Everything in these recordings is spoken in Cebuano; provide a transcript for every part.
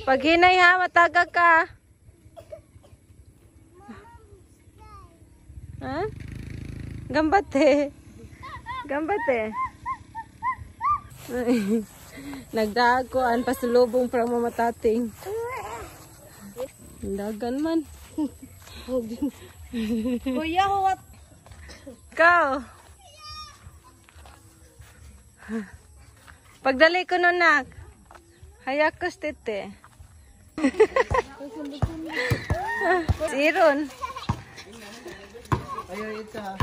Paghinay ha, mataga ka. Ha? Gambate. Gambate. Nagdaag ko an pasulubong para mamatating. Dagan man. Kuya, what? Go. Pagdali ko nun, nak. Hayakos tete. Siron. Ayaw ito ha.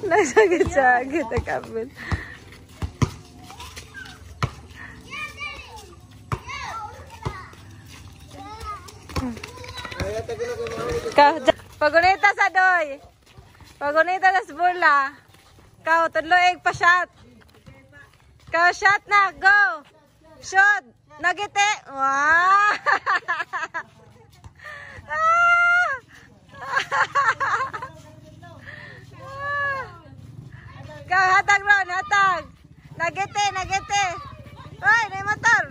Nagsagit-sagit ang kapit. Pagunita sa doy. Pagunita sa bola. Kau tudlo pa shot. Kau shot na, go. Shot. Nagite. Wow. Kau hatag ron, hatag. Nagite, nagite. Ay, nay motor.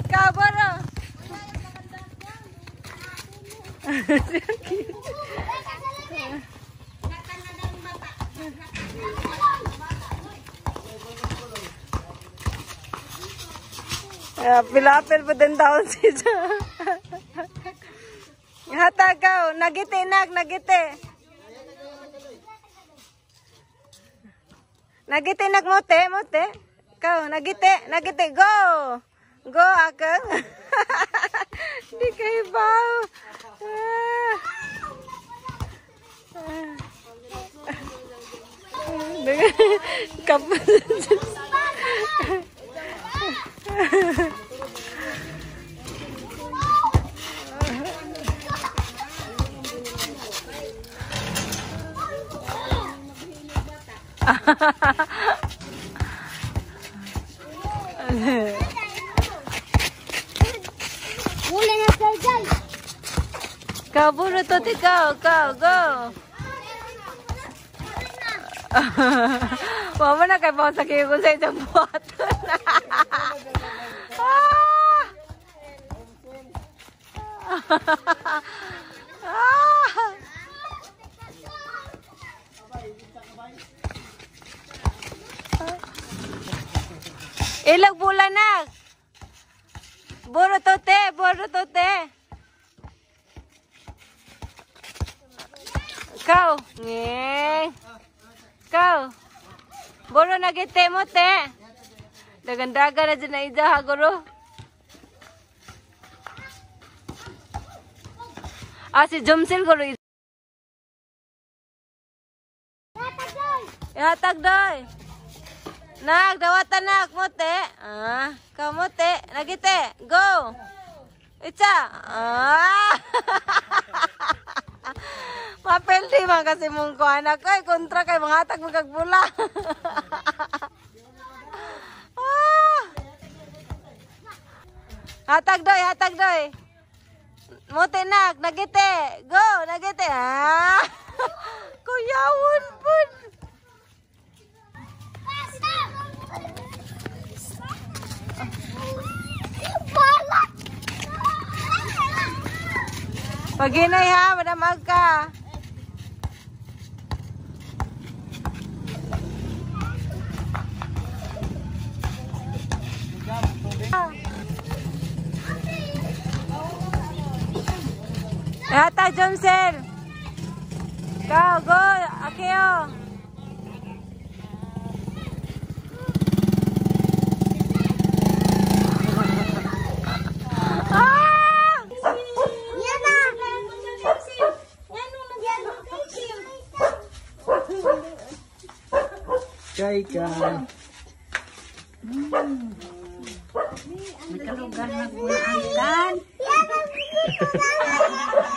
Kau boro. Pilapil pa din taon siya. Hatag ka, nagite nak, nagite. Nagite nak mote, mote. Kau nagite, nagite, go. Go akang. Di kayo baw. Wala na sa. Kaburo to ti go, go, go. Wa mo na kay pa sa kiyo kung sa isang buhaton. Ah! Ah! Ilag bula na. Buro to te, buro to te. Kau, ngeng. Kau. Boro nagite mo te. Dagandaga na dyan na ida ha guro. Ah, si Jomsil guro. Ihatag doy. Nak, dawatan nak mo te. Ah, kau mo te. Nagite, go. Itsa. Ah. Mapeldi man kasi mong ko anak ko, kontra kay mga hatag magkagbula. Ah. Hatag doy, hatag doy. Mote nak, nagite. Go, nagite. Ah. Kuyawon pun. Paginay ha, madamag ka. Yata, Jomsel. Go, go, Akeo. Ah! Kay ka. Nakalugar na po ang kan.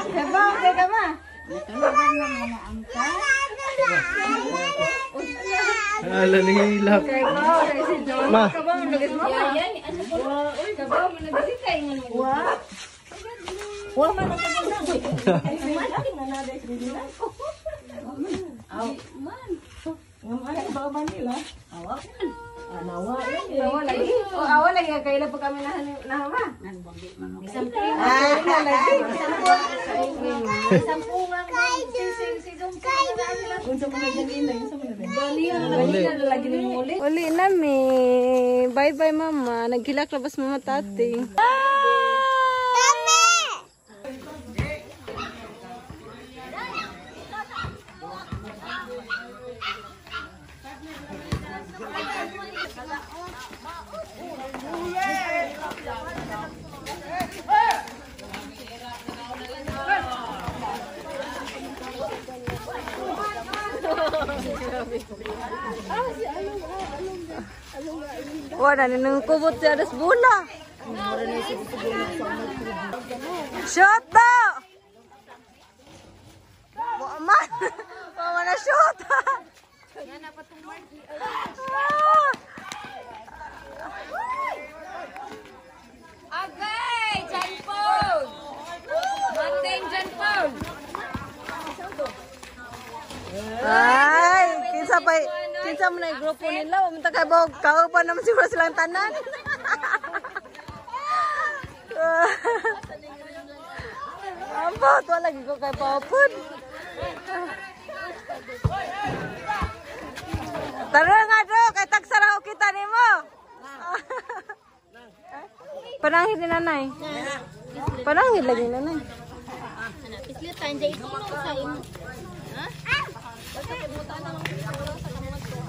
Kabaw, kay ka ma. Nakalugar na mga angkan. Ala ni hilak. Kay ba, kay si John. Ma. Kabaw, nagis mama. Uy, kabaw, mo nagisita. Wa. Wa man ang kagana. Aw man. Ngam ba ba nila? Awa man. Nawa Awa lagi. Oh, awa lagi kay pa kami nahama. Ah, lagi. Uli na mi. Bye bye mama. Naghilak labas mama tati. Wala nang kubot siya das bula. Shot do. Wa man. Wa man na shot. Agay, John Paul. Mateng John Paul. Ay, kinsa pa kinsa man ay grupo nila, wa man ta kay bog kauban naman siguro silang tanan. Ambot, wala lagi ko kay paupod. Tara nga do, kay tagsara ko kita nimo. Panangit ni nanay. Panangit lagi nanay.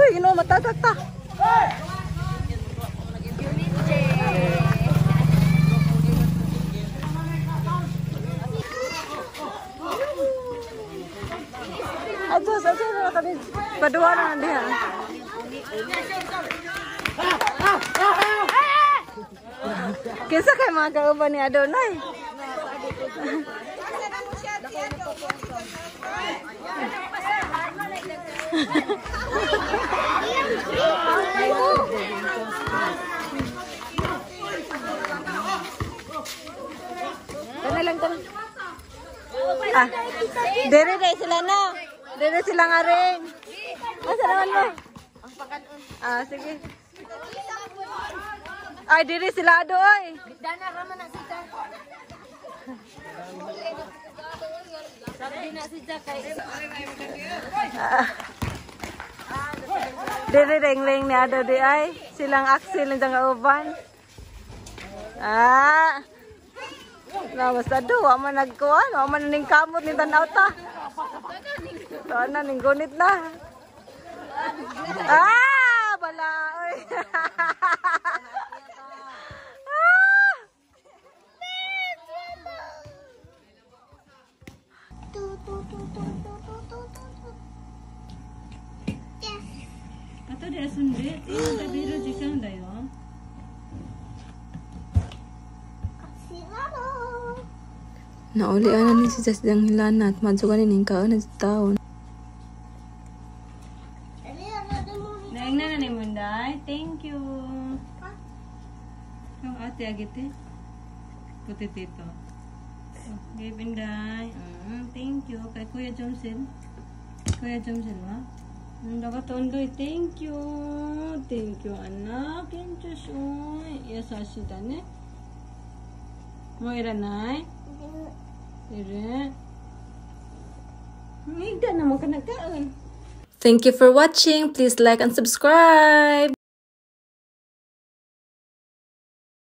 Uy, ginoo matatak ta. Atos, atos na kami. Paduha na diha. Kinsa kay mga kauban ni Adonay? Tana lang, tana. Ah, dere dere sila na. Dere sila nga rin. Asa naman mo? Ah, sige. Ay, dere sila ado oy. Dana raman na sila. Sabi na si Jack kay. Dere reng-reng ni ado di ay. Silang axil ng uban. Ah. Lawas ado, wa man nagkuan, wa man ning kamot ni tan-aw ta. Tuan na ning gunit na. Ah, bala oy. Ah! Ato di asundit, tabiro di ka dayo. Nauli ana ni si Jas dang hilana at madso gani ning kaon na taon. Naing na ni Munday. Thank you. Ang ate agite. Puti tito. Okay, Binday. Thank you. Kay Kuya Johnson. Kuya Johnson, ha? Dapat. Thank you. Thank you, anak. Thank you, shoy. Yasashida ne. Mo iranay? Ire. Ngigda naman ka nagkaon. Thank you for watching. Please like and subscribe.